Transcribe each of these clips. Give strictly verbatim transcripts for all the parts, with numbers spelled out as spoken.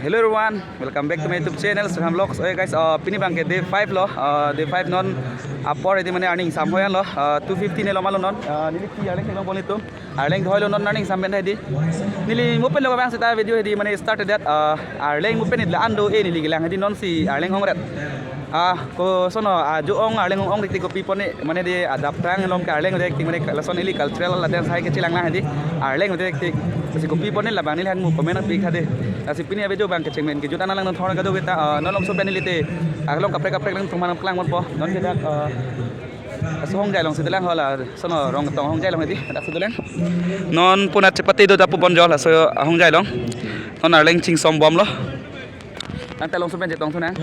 Hello everyone, welcome back to my YouTube channel, Suham Vlogs. Oke guys, uh, pini abangke day five lo, uh, day five non apor edi mane arni ingsamhoi lo, uh, two fifty ne lo malo non, uh, neli phi arleng theklong pon itum, arleng thoi lo non arni ingsam pen hedi. Neli mo pen lo abang seta video hedi mane start det, uh, arleng mo pen idla ando e neli kelang hedi non si arleng hongret. Ah, koson ajo ong arleng ong dik tik kopi pon ne mane de adap prang along ke arleng dik tik mane lason ili cultural laden sai kechelanglang hedi arleng dik tik si kopi pon ne labang neli han mo comment pi khade. Lasi pini avideo abang kecheng men kejut an lang non thor kadokave ta, ah, non longso pen ili te along kaprek kaprek lang thumar klang ponpo non ke dak, ah, aso hongjai along si dolang hola sono rong tong hongjai along hedi dak si dolang non punat chepate do ta pu bon jo laso hongjai along non arleng chingsom bomlo. Nang telong supen jetong thunang.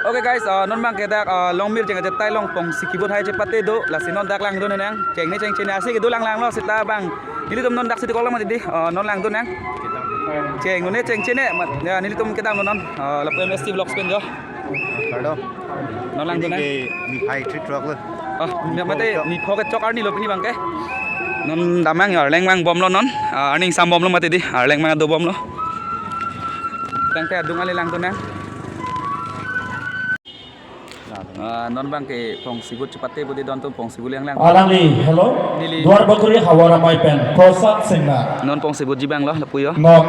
Oke guys, uh, non abangke dak, uh, Longmir jeng ajetai along pongsi kibut hai chepate do, lasi non dak langdun nang. Cheng ne cheng chene asi kedo langlanglo seta abang. Nelitum non dak si tikok lang mati di, uh, non langdun nang. Cheng ne cheng chene, mat, ya nelitum kedam non, uh, lapu M S T Vlogs pen jo. Kardom. Non langdun nang. Ini ke niphai three truck lo. Oh, niphai mate chok. Niphai kechok arni lo pini abangke. Non damnang ya, arleng mang bomlo non. Ah, arni ingsam bomlo mati di, arleng mang do bomlo. Tangte adung ale langdun nang. Ah, non abangke pongsi kibut chepate budi don tum pongsi kibut lang lang. Alangli, hello. Neli. Duarbagori Hawa Ramai pen, Prasad Singnar. Non pongsi kibutji abang lo, lapu jo. Non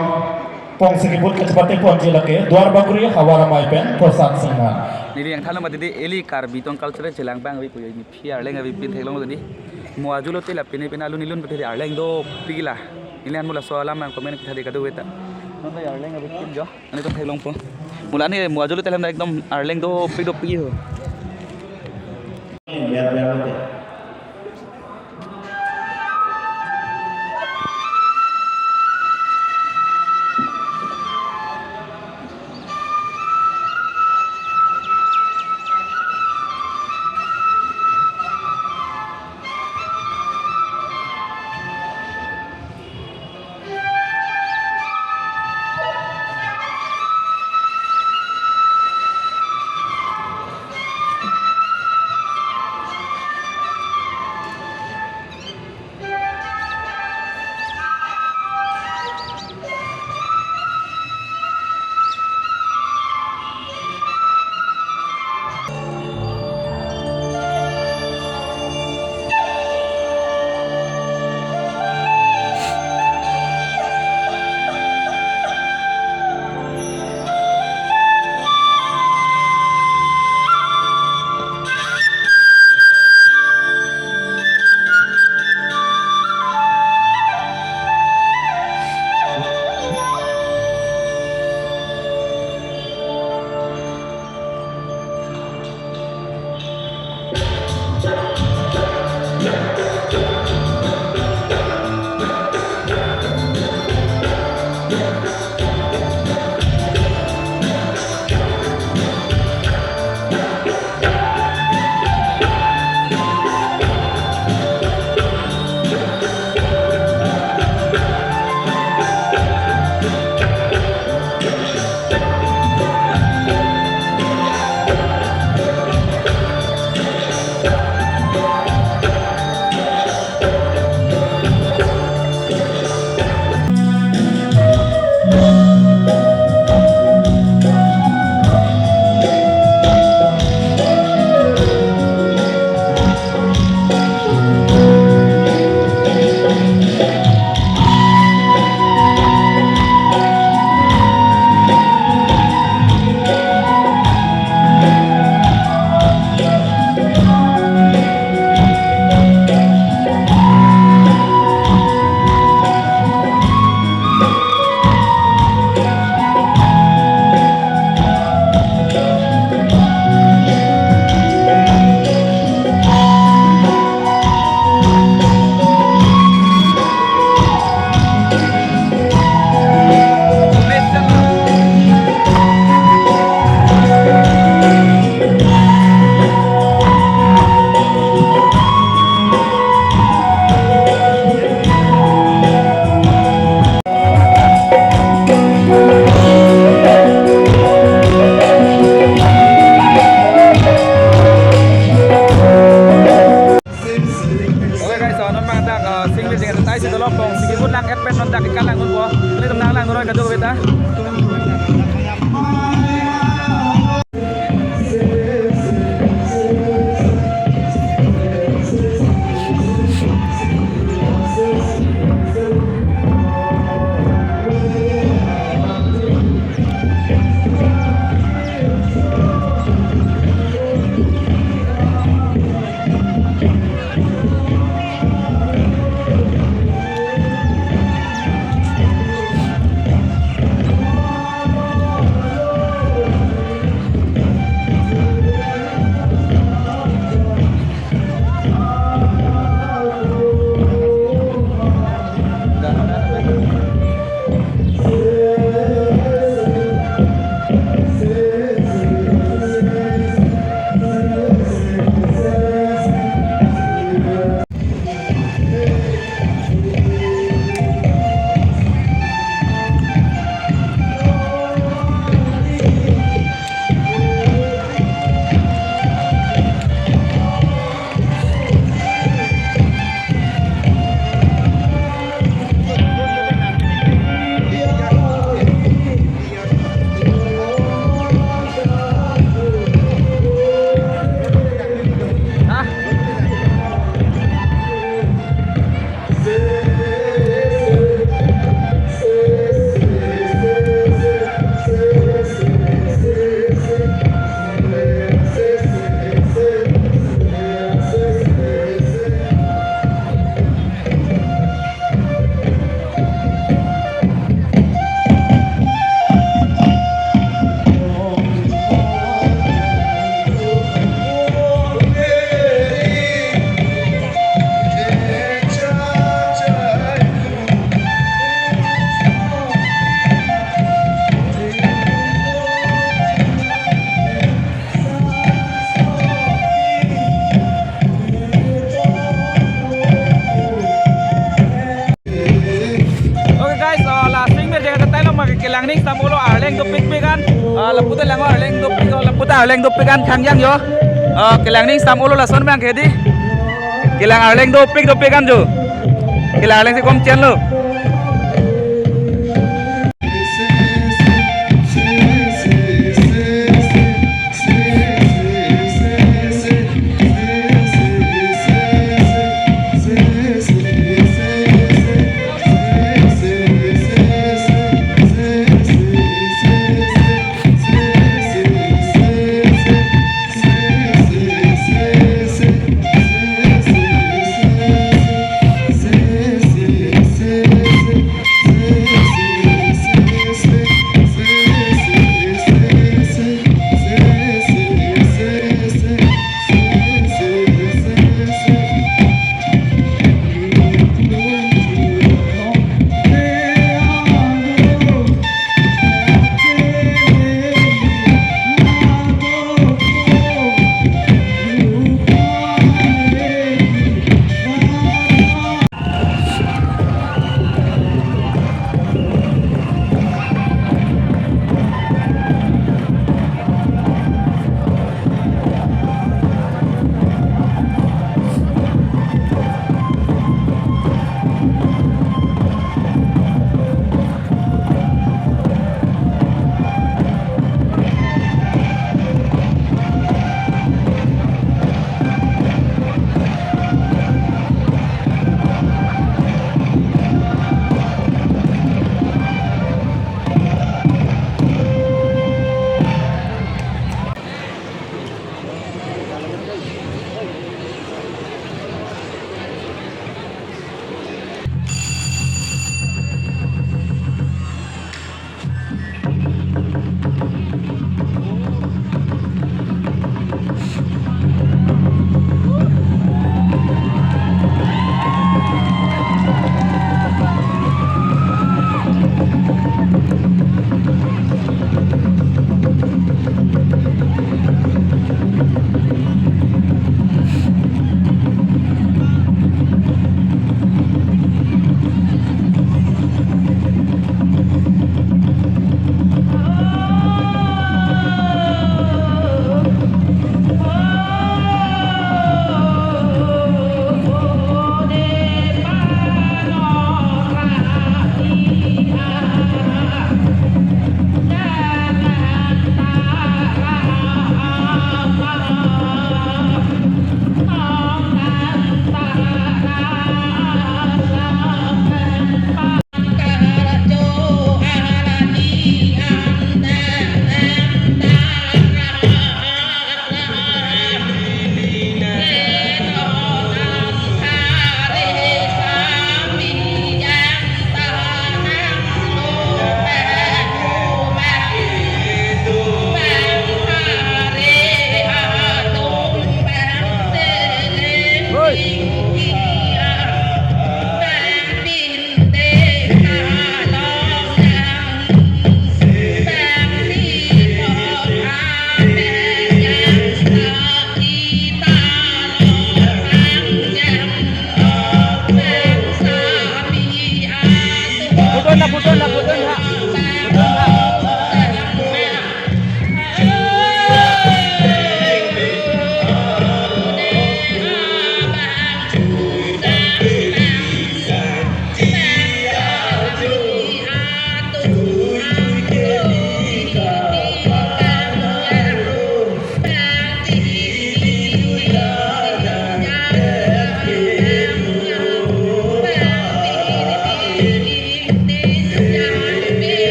pongsi kibut kachepate ponji lake, Duarbagori Hawa Ramai pen, Prasad Singnar. Neli yang thalo mati di, ili Karbi tong culture chelang abang ave pu jo, ili phi arleng ave pin theklong lo di. Mo ajo lote la pine pine alun ilun pete arleng dopik la. Ili an mo laso alam ang comment kethade kadokave ta. Non ta arleng ave pin jo. Ani ta theklongpo. Mo la ne mo ajo lote lam ekdom arleng dopik dopik ho. Kelang ning stam olo, arleng dopikpik an. Ah, lapu ta lang arleng dopik, oh, lapu ta arleng dopik an khangjang jo. Ah, kelang ning stam olo lason bang kedi. Kelang arleng dopik dopik an jo. Kelang arleng si kom chen lo.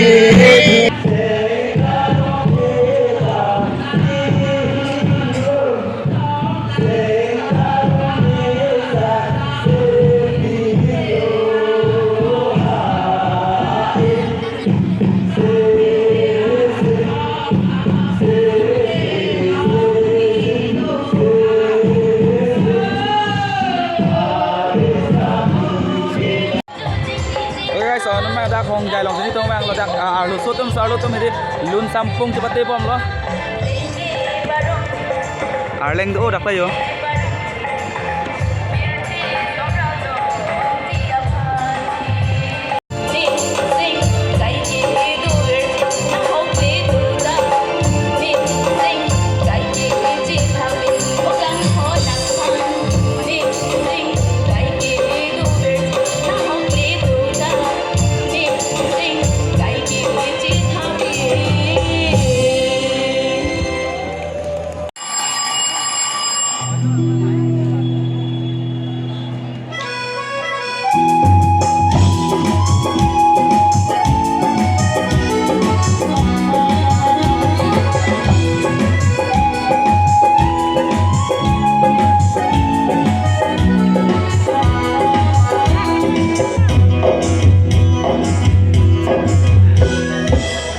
Okay guys, so non ma dak Hongjai along si nelitum vanglo dak, ah, arloso atum, so arlo atum hedi lun sampung chepate bomlo. Arleng do dak ta jo.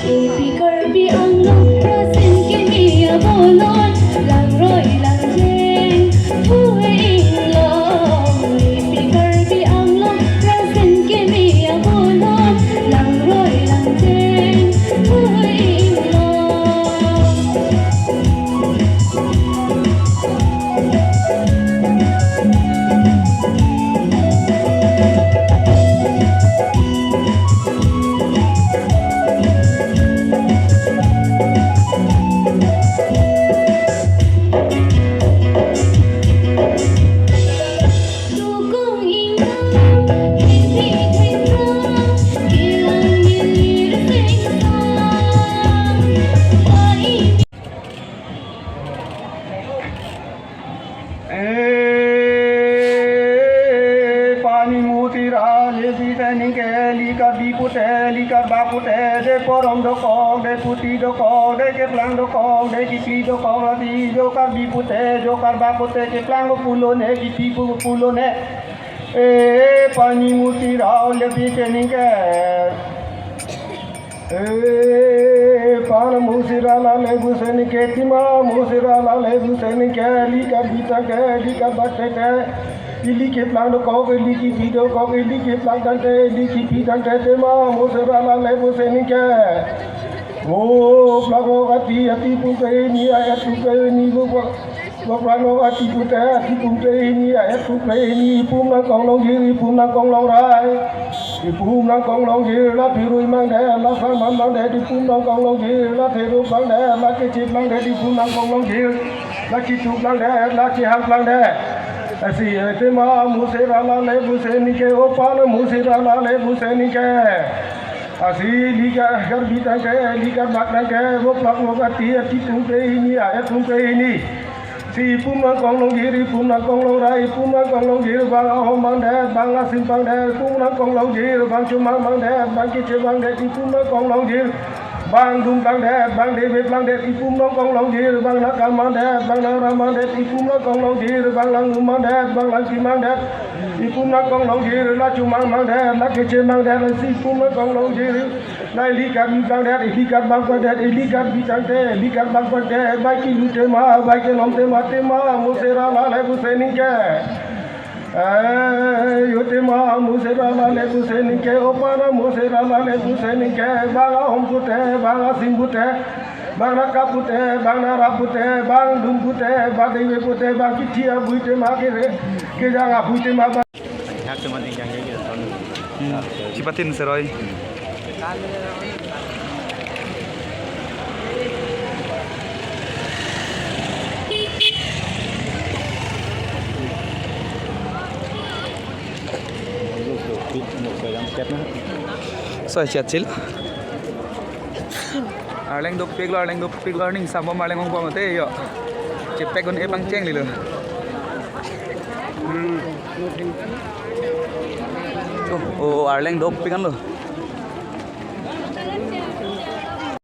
Ipi Karbi Anglong rasin kimi abolon, langroi langjeng hui inglong. Ipi Karbi Anglong rasin kimi abolon, langroi langjeng hui inglong. E pani musira le pusi ningke, ili Karbi pute, ili Karbak pute, de porom dokok, de puti dokok, de keplang dokok, de kipi dokok, lasi jo Karbi pute, jo Karbak pute, keplang pulo ne, kipi pu-, pulo ne. E pani musira le pusi ningke. E pana musira la le pusi ningke, tima musira la le pusi ningke, ili Karbi tangte, ili Karbak tangte, ili keplang dokok, ili kipi dokok, ili keplang tangte, ili kipi tangte, tima musira la le pusi ningke. O plak o ati, ati pute hini, a-et pute hini, o plak Voplak lo ati pute, ati pute hini, a-et pute hini, ipum nangkong longjir, ipum nangkong longrai. Ipum nangkong longjir, la phirui mangdet, la sangman mangdet, ipum nangkong longjir, la therup mangdet, la kechip mangdet, ipum nangkong longjir, la chituk mangdet, la chihang mangdet. Lasi, e tema musira la le pusi ningke, o pana musira la le pusi ningke. Lasi ili Kar-, Karbi tangte, ili Karbak tangte, voplak lo ati, ati pute hini, a-et pute hini. Si ipum nangkong longjir, ipum nangkong longrai, ipum nangkong longjir, bang ahom mangdet, bang asim mangdet, ipum nangkong longjir, bang chomang mangdet, bang keche mangdet, ipum nangkong longjir, bang dum mangdet, bang debe mangdet, ipum nangkong longjir, bang nakam mangdet, bang nangra mangdet, ipum nangkong longjir, bang langdum mangdet, bang langki mangdet, ipum nangkong longjir, la chomang mangdet, la keche mangdet, lasi ipum nangkong longjir. La ili Karbi tangte, ili Karbak tangte, ili Karbi tangte, ili Karbak tangte, bai kilu tema, bai kelom tema, tema musira la le pusi ningke. E, jo tema musira la le pusi ningke, o pana musira la le pusi ningke, bang ahom pute, bang asim pute, bang nakap pute, bang nangra pute, bang dum pute, bang debe pute, bang kithi abui tema kere, kejang abui tema, bang. Hak teman yang yang yang. Hmm. Sipatin seroi. So, chat chil. Arleng dopiklo, arleng dopiklo, ning sambom arleng ongbom te jo. Chepek un epang chenglilo. Hmm. Oh, oh, arleng dopik anlo.